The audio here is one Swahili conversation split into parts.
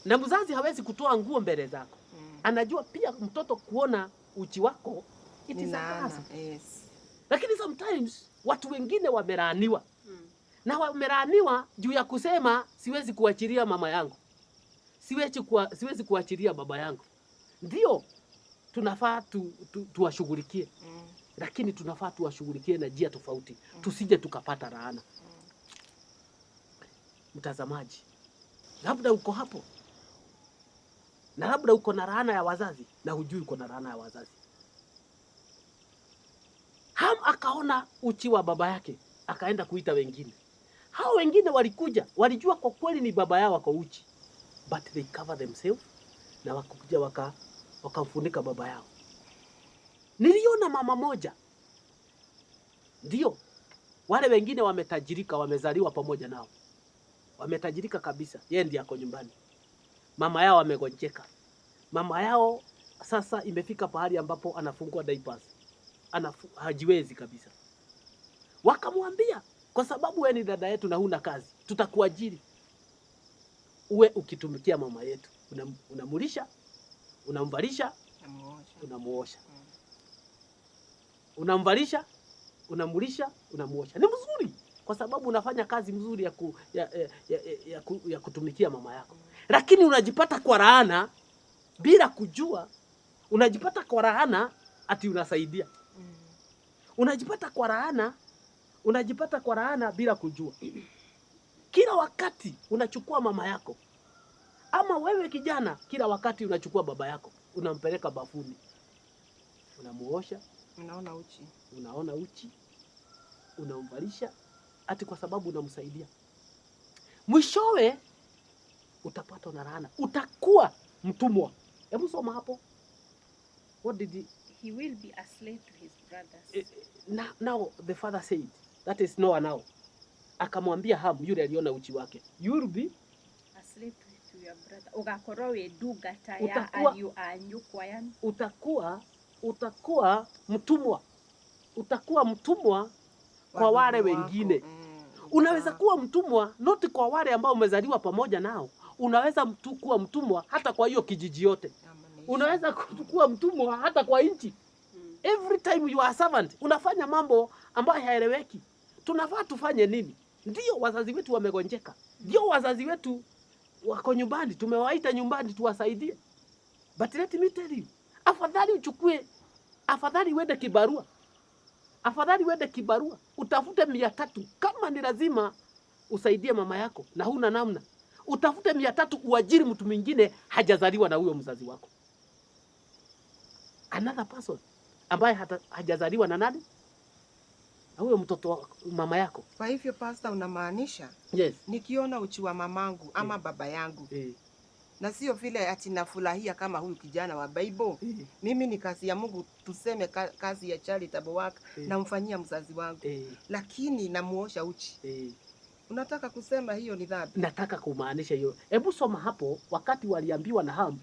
Na mzazi hawezi kutoa nguo mbele zako. Anajua pia mtoto kuona uchi wako, it Ni is a laana. curse. Lakini sometimes watu wengine wamelaaniwa na wamelaaniwa juu ya kusema, "Siwezi kuachilia mama yangu, siwezi kuachilia baba yangu." Ndio tunafaa tuwashughulikie, lakini tunafaa tuwashughulikie na njia tofauti, tusije tukapata laana. Mtazamaji, labda uko hapo na labda uko na laana ya wazazi na hujui uko na laana ya wazazi. Ham akaona uchi wa baba yake, akaenda kuita wengine. Hao wengine walikuja, walijua kwa kweli ni baba yao wako uchi, but they cover themselves na wakakuja wakamfunika baba yao. Niliona mama moja, ndio wale wengine wametajirika, wamezaliwa pamoja nao, wametajirika kabisa, yeye ndiye ako nyumbani. Mama yao amegonjeka, mama yao sasa imefika pahali ambapo anafungwa diapers, hajiwezi kabisa. Wakamwambia, "Kwa sababu wewe ni dada yetu na huna kazi, tutakuajiri uwe ukitumikia mama yetu, unamulisha, unamvalisha, Namuosha. Unamuosha, unamvalisha, unamulisha, unamuosha. Ni mzuri kwa sababu unafanya kazi mzuri ya, ku, ya, ya, ya, ya, ku, ya kutumikia mama yako, lakini unajipata kwa laana bila kujua. Unajipata kwa laana ati unasaidia, unajipata kwa laana, unajipata kwa laana bila kujua. Kila wakati unachukua mama yako, ama wewe kijana, kila wakati unachukua baba yako, unampeleka bafuni, unamuosha, Unaona uchi. Unaona uchi, unamvalisha, ati kwa sababu unamsaidia. Mwishowe utapatwa na laana, utakuwa mtumwa. Hebu soma hapo. What did he, He will be a slave to his brothers. Now the father said, that is Noah now, akamwambia Ham yule aliona uchi wake, "You will be A slave to your brother. Ugakorwo wĩ ndungata ya ariũ a nyũkwa yani. Utakuwa mtumwa, utakuwa mtumwa kwa wale Wadogo wako. wengine." Unaweza kuwa mtumwa not kwa wale ambao umezaliwa pamoja nao, unaweza kuwa mtumwa hata kwa hiyo kijiji yote, Ama nation. Unaweza kuwa mtumwa hata kwa nchi. Every time you are a servant, unafanya mambo ambayo hayaeleweki. Tunafaa tufanye nini? Ndio wazazi wetu wamegonjeka, ndio wazazi wetu wako nyumbani, tumewaita nyumbani tuwasaidie, but let me tell you, afadhali uchukue, afadhali uende kibarua, afadhali uende kibarua utafute 300 kama ni lazima usaidie mama yako na huna namna, utafute 300 uajiri mtu mwingine hajazaliwa na huyo mzazi wako, another person ambaye hajazaliwa na nani, na huyo mtoto wa mama yako. Kwa hivyo, Pastor, unamaanisha Yes. nikiona uchi wa mamangu ama baba yangu na sio vile ati nafurahia kama huyu kijana wa Bible. Mimi ni kazi ya Mungu, tuseme kazi ya charitable work namfanyia mzazi wangu, lakini namuosha uchi. Unataka kusema hiyo ni dhambi? Nataka kumaanisha hiyo. Hebu soma hapo, wakati waliambiwa na Ham.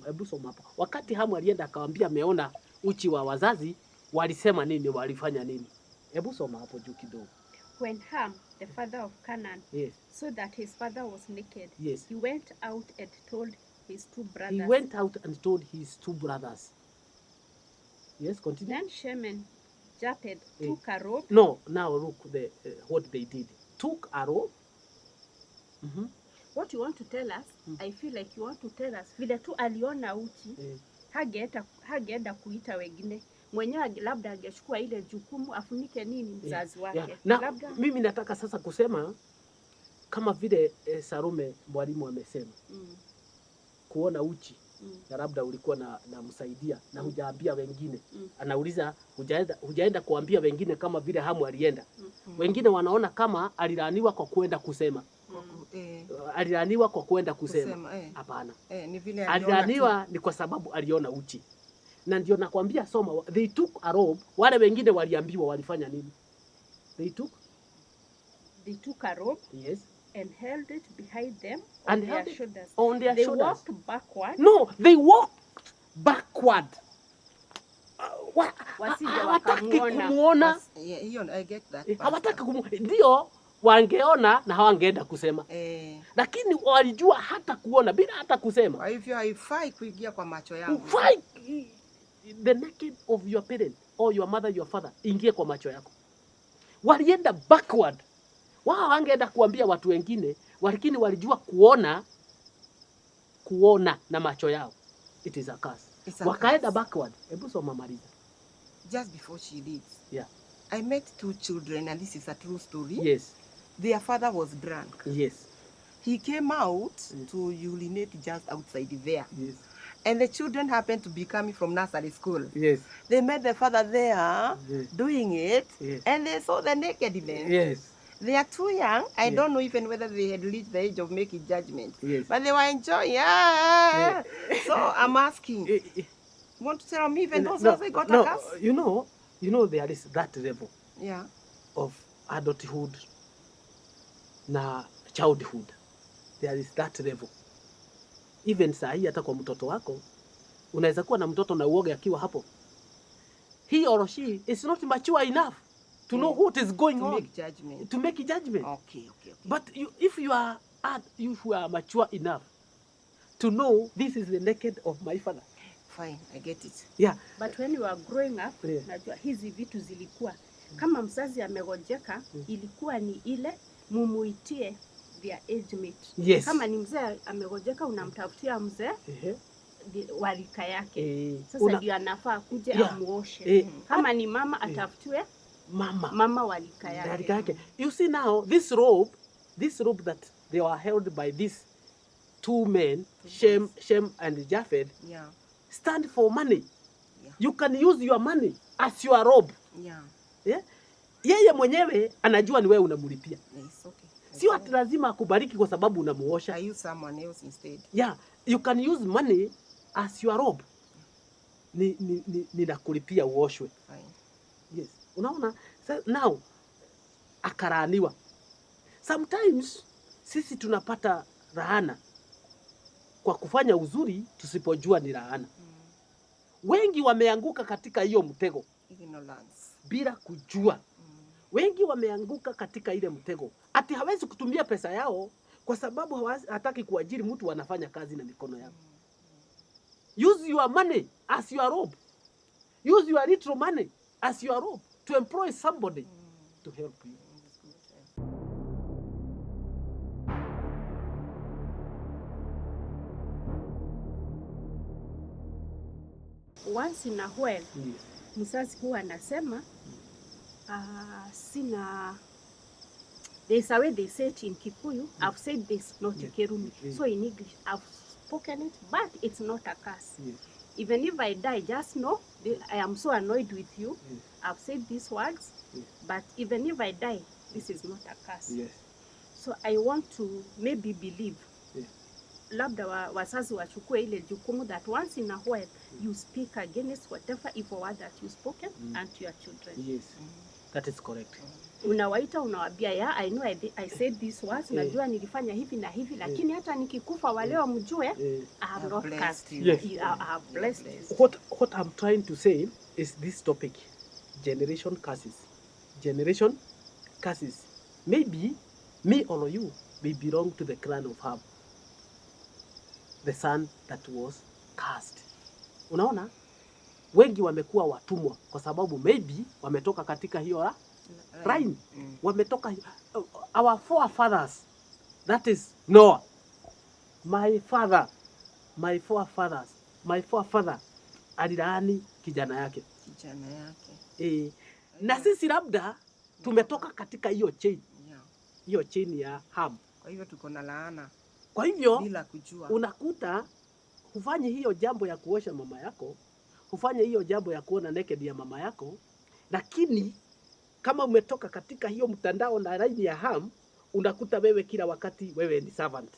Hebu soma hapo. Wakati Ham alienda akawaambia ameona uchi wa wazazi, walisema nini? Walifanya nini? Hebu soma hapo juu kidogo. When Ham, the father of Canaan, saw that his father was naked, he went out and told his two brothers. He went out and told his two brothers. Yes, continue. Then Shem and Japheth took a robe No, now look what they did. Took a robe. What you want to tell us, I feel like you want to tell us vile tu aliona uchi, hageenda kuita wengine mwenyewe, labda angechukua ile jukumu afunike nini mzazi wake. Na labda mimi nataka sasa kusema kama vile Sarume mwalimu amesema kuona uchi na labda ulikuwa na msaidia na hujaambia wengine. Anauliza hujaenda kuambia wengine kama vile Hamu alienda. Wengine wanaona kama alilaaniwa kwa kuenda kusema. Alilaaniwa kwa kuenda kusema. Kusema. Hapana. Ni vile aliona tu. Alilaaniwa ni kwa sababu aliona uchi. Na ndio nakwambia soma, they took a robe. Wale wengine waliambiwa walifanya nini? They took They took a robe and held it behind them on And their held it shoulders. On their They shoulders. walked backward. No, they walked backward. Wasije Hawataki wakamuona. kumuona. Yeah, hiyo I get that, Eh, pastor. hawataki ndio. Wangeona na hawangeenda kusema. Lakini walijua hata kuona bila hata kusema. Kwa hivyo haifai kuingia kwa macho yangu. Hufai the naked of your parent or your mother, your father ingie kwa macho yako. Walienda backward. Wao wangeenda kuambia watu wengine, lakini walijua kuona na macho yao. It is a curse. It's a Wakaenda curse. backward. Hebu soma maliza. Just before she leaves. Yeah. I met two children, and this is a true story. Yes. Their father was drunk. Yes. He came out to urinate just outside there. Yes. And the children happened to be coming from nursery school. Yes. They met the father there doing it, Yes. and they saw the nakedness. Yes. They are too young. I don't know even whether they had reached the age of making judgment. Yes. But they were enjoying. Yeah. So I'm asking, you want to tell me even those ones they got no, a curse? You know there is that level of adulthood na childhood. There is that level. Even saa hii hata kwa mtoto wako unaweza kuwa na mtoto na uoge akiwa hapo. He or she is not mature enough to know what is going To on, make judgment. To make judgment. Okay. But you, if you are if you are mature enough to know this is the naked of my father. Fine, I get it. Yeah. But when you are growing up, najua hizi vitu zilikuwa kama mzazi amegonjeka, ilikuwa ni ile mumuitie their age mate. Kama ni mzee amegonjeka, unamtafutia mzee wa rika yake. Sasa ndio anafaa kuja amuoshe. Kama ni mama, atafutiwe Mama. Mama wa rika yake. Rika yake. You see now this robe that they were held by these two men, Shem and Japheth, stand for money. You can use your money as your robe. Yeah? Yeye mwenyewe anajua ni wewe unamlipia. Yeah, it's okay. Sio ati lazima akubariki kwa sababu unamuosha. I use someone else instead. Yeah, you can use money as your robe. Ninakulipia uoshwe. Fine. Yes. Unaona? Now akalaaniwa. Sometimes sisi tunapata laana kwa kufanya uzuri tusipojua ni laana. Wengi wameanguka katika hiyo mtego Ignorance. Bila kujua. Wengi wameanguka katika ile mtego ati hawezi kutumia pesa yao kwa sababu hataki kuajiri mtu anafanya kazi na mikono yao. Use your money as your robe. Use your little money as your robe to employ somebody to help you. It's good, yeah. Once in a while, mzazi huwa anasema, sina, there's a way they say it in Kikuyu. I've said this, not Kirumi. So in English, I've spoken it, but it's not a curse. Even if I die, just know I am so annoyed with you. I've said these words, but even if I die, this is not a curse. So I want to maybe believe, labda wazazi wachukue ile jukumu that once in a while you speak against whatever evil word that you spoken and to your children. Yes. That is correct. Unawaita, unawaambia, "Yeah, I know I said these words, najua nilifanya hivi na hivi, lakini hata nikikufa waleo mjue I have I not blessed cursed you. Yes. you. I have blessed you." What I'm trying to say is this topic, generation curses. Generation curses. Maybe me or you may belong to the clan of Ham, the son that was cursed. Unaona, wengi wamekuwa watumwa kwa sababu maybe wametoka katika hiyo line. Wametoka our forefathers, that is Noah. My father, my forefathers, my forefather alilaani kijana yake. Kijana yake. E, na sisi labda tumetoka katika hiyo chain, hiyo chain ya Ham. Kwa hivyo tuko na laana Kwa hivyo bila kujua. Unakuta hufanyi hiyo jambo ya kuosha mama yako, hufanye hiyo jambo ya kuona naked ya mama yako, lakini kama umetoka katika hiyo mtandao na line ya Ham, unakuta wewe kila wakati wewe ni servant,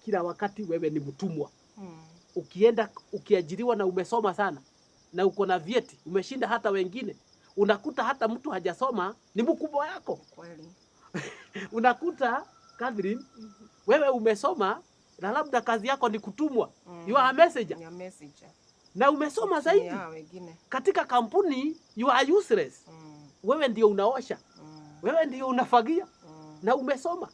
kila wakati wewe ni mtumwa. Ukienda ukiajiriwa na umesoma sana na uko na vyeti, umeshinda hata wengine, unakuta hata mtu hajasoma ni mkubwa yako. Kweli. Unakuta Catherine, wewe umesoma na labda kazi yako ni kutumwa. You are a messenger. Ni a messenger. Na umesoma zaidi. Ya wengine. Katika kampuni you are useless. Wewe ndio unaosha, wewe ndio unafagia. Na umesoma.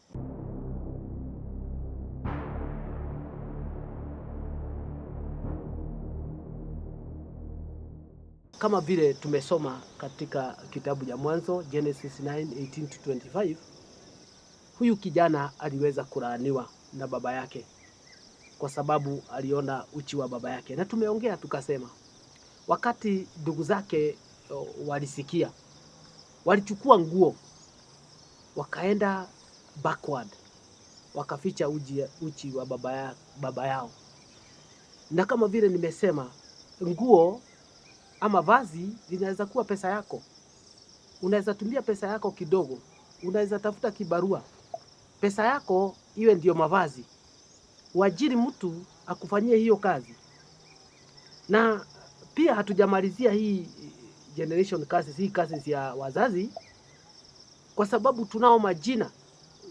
Kama vile tumesoma katika kitabu cha Mwanzo Genesis 9:18 to 25, huyu kijana aliweza kulaaniwa na baba yake kwa sababu aliona uchi wa baba yake, na tumeongea tukasema, wakati ndugu zake walisikia, walichukua nguo wakaenda backward, wakaficha uchi wa baba yao. Na kama vile nimesema, nguo ama vazi linaweza kuwa pesa yako. Unaweza tumia pesa yako kidogo, unaweza tafuta kibarua, pesa yako iwe ndio mavazi, uajiri mtu akufanyie hiyo kazi. Na pia hatujamalizia hii generation curses, hii curses ya wazazi, kwa sababu tunao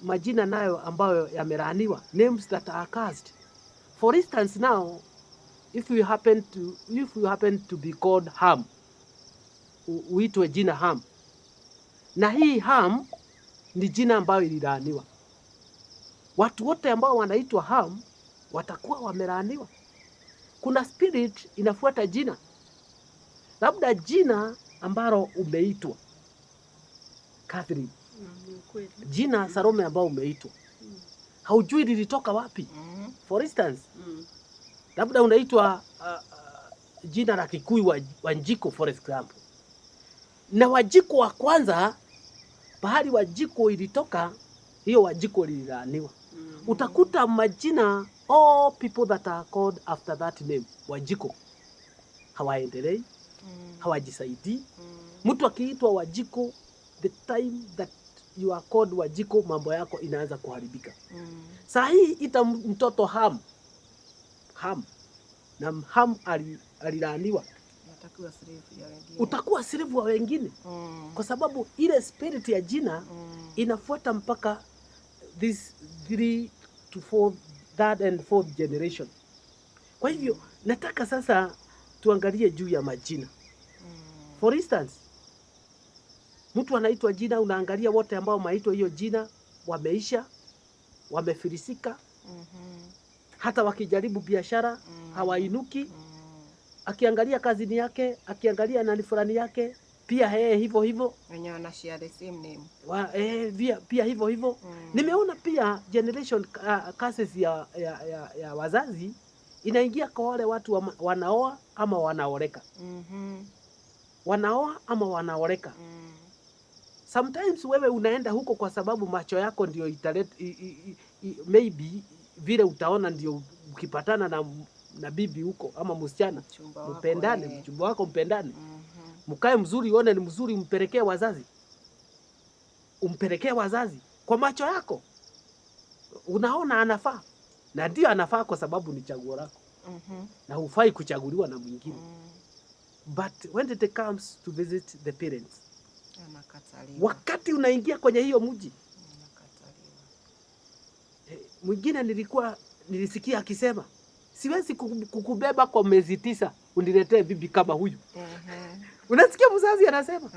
majina nayo ambayo yamelaaniwa, names that are cursed. For instance now, if you happen to be called Ham, uitwe jina Ham, na hii Ham ni jina ambayo ililaaniwa. Watu wote ambao wanaitwa Ham watakuwa wamelaaniwa. Kuna spirit inafuata jina, labda jina ambalo umeitwa Catherine, jina Salome ambao umeitwa, haujui lilitoka wapi. For instance, labda unaitwa jina la Kikuyu Wanjiko, for example, na Wanjiko wa kwanza, pahali Wanjiko ilitoka, hiyo Wanjiko lililaaniwa. Utakuta majina, all people that are called after that name Wanjiko hawaendelei, hawajisaidii. Mtu akiitwa Wanjiko, the time that you are called Wanjiko, mambo yako inaanza kuharibika. Saa hii ita mtoto Ham, Ham na Ham alilaaniwa, utakuwa slave wa wengine kwa sababu ile spirit ya jina inafuata mpaka this 3 to 4, third and fourth generation. Kwa hivyo nataka sasa tuangalie juu ya majina. For instance, mtu anaitwa jina, unaangalia wote ambao wameitwa hiyo jina wameisha, wamefilisika, hata wakijaribu biashara hawainuki. Akiangalia kazini yake, akiangalia nani fulani yake, pia yeye hivyo hivyo, wenye wana share the same name. Pia hivyo hivyo. Nimeona pia generation curses ya wazazi inaingia kwa wale watu wanaoa ama wanaoleka. Wanaoa ama wanaoleka. Sometimes wewe unaenda huko kwa sababu macho yako ndio italeta, maybe vile utaona ndio ukipatana na bibi huko ama msichana mpendane, mchumba wako mpendane, mkae mzuri, uone ni mzuri, umpelekee wazazi, umpelekee wazazi kwa macho yako unaona anafaa, na ndio anafaa kwa sababu ni chaguo lako na hufai kuchaguliwa na mwingine. But when it comes to visit the parents, wakati unaingia kwenye hiyo mji, mwingine nilisikia akisema siwezi kukubeba kwa miezi 9 uniletee bibi kama huyu. Unasikia mzazi anasema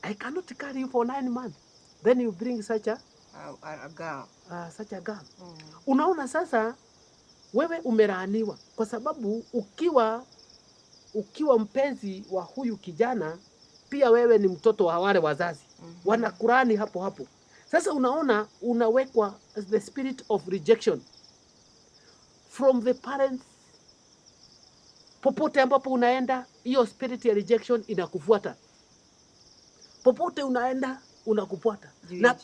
I cannot carry you for 9 months, then you bring such a girl. Such a girl. Unaona sasa wewe umelaaniwa kwa sababu ukiwa mpenzi wa huyu kijana, pia wewe ni mtoto wa wale wazazi. Wanakurani hapo hapo. Sasa unaona unawekwa the spirit of rejection from the parents. Popote ambapo unaenda, hiyo spirit ya rejection inakufuata. Popote unaenda unakufuata. Na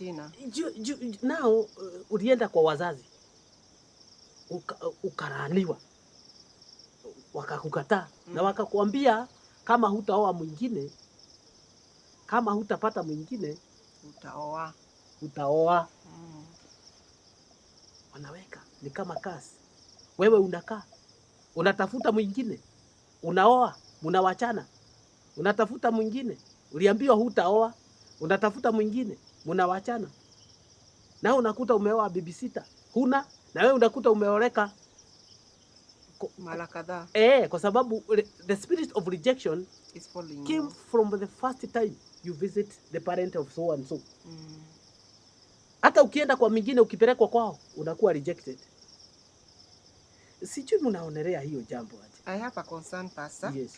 now ulienda kwa wazazi, ukalaaniwa, wakakukataa na wakakuambia kama hutaoa mwingine, kama hutapata mwingine utaoa. Utaoa. Wanaweka ni kama kasi. Wewe unakaa unatafuta mwingine, unaoa, mnawachana. Unatafuta mwingine, uliambiwa hutaoa, unatafuta mwingine, mnawachana. Na unakuta umeoa bibi 6, huna, na wewe unakuta umeoleka mara kadhaa. Kwa sababu the spirit of rejection is following came you from the first time you visit the parent of so and so. Hata ukienda kwa mingine, ukipelekwa kwao unakuwa rejected. Sijui mnaonelea hiyo jambo aje? I have a concern, Pastor. Yes.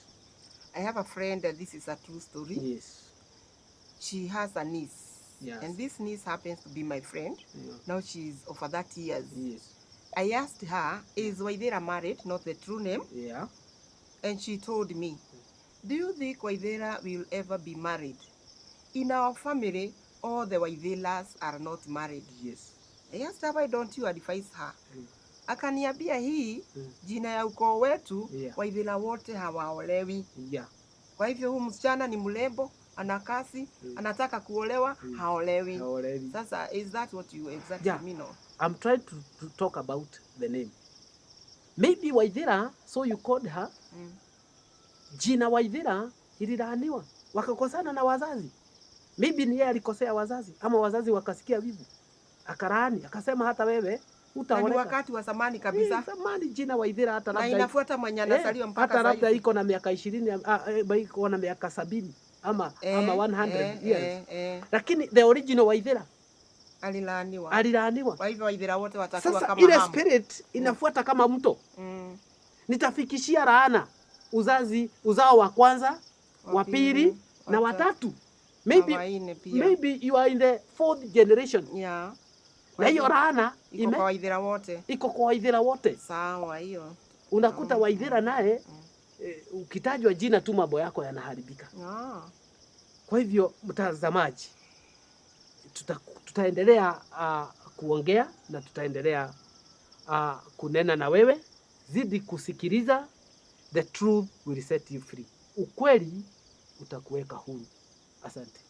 I have a friend, and this is a true story. She has a niece. And this niece happens to be my friend. Now she's over 30 years. I asked her, is Waithera married? Not the true name. And she told me, do you think Waithera will ever be married? In our family, all the Waitheras are not married. I asked her, why don't you advise her? Akaniambia hii jina ya ukoo wetu, Waithera wote hawaolewi. Kwa hivyo huyu msichana ni mrembo, ana kazi, anataka kuolewa, haolewi. Haolewi. Sasa is that what you exactly mean? Or? I'm trying to talk about the name. Maybe Waithera, so you called her, jina Waithera ililaaniwa, wakakosana na wazazi. Maybe ni yeye alikosea wazazi ama wazazi wakasikia wivu, akalaani, akasema hata wewe Na ni utaoleka. Wakati wa zamani kabisa. Zamani jina Waithera hata Na labda inafuata mwenye anazaliwa mpaka hata labda saizi. iko na miaka 20, iko na miaka 70 ama ama 100 years. Lakini the original Waithera Alilaaniwa. Alilaaniwa. Kwa hivyo Waithera wote watakuwa Sasa kama ile Hamu. spirit inafuata kama mto. Nitafikishia laana uzazi, uzao wa kwanza, wa pili na watatu. Maybe, Na wanne pia. maybe you are in the fourth generation. Na hiyo laana Iko ime kwa Waithera wote. Iko kwa Waithera wote. Sawa hiyo. Unakuta Waithera naye ukitajwa jina tu mambo yako yanaharibika. Kwa hivyo mtazamaji, tutaendelea kuongea na tutaendelea kunena na wewe. Zidi kusikiliza, the truth will set you free. Ukweli utakuweka huru. Asante.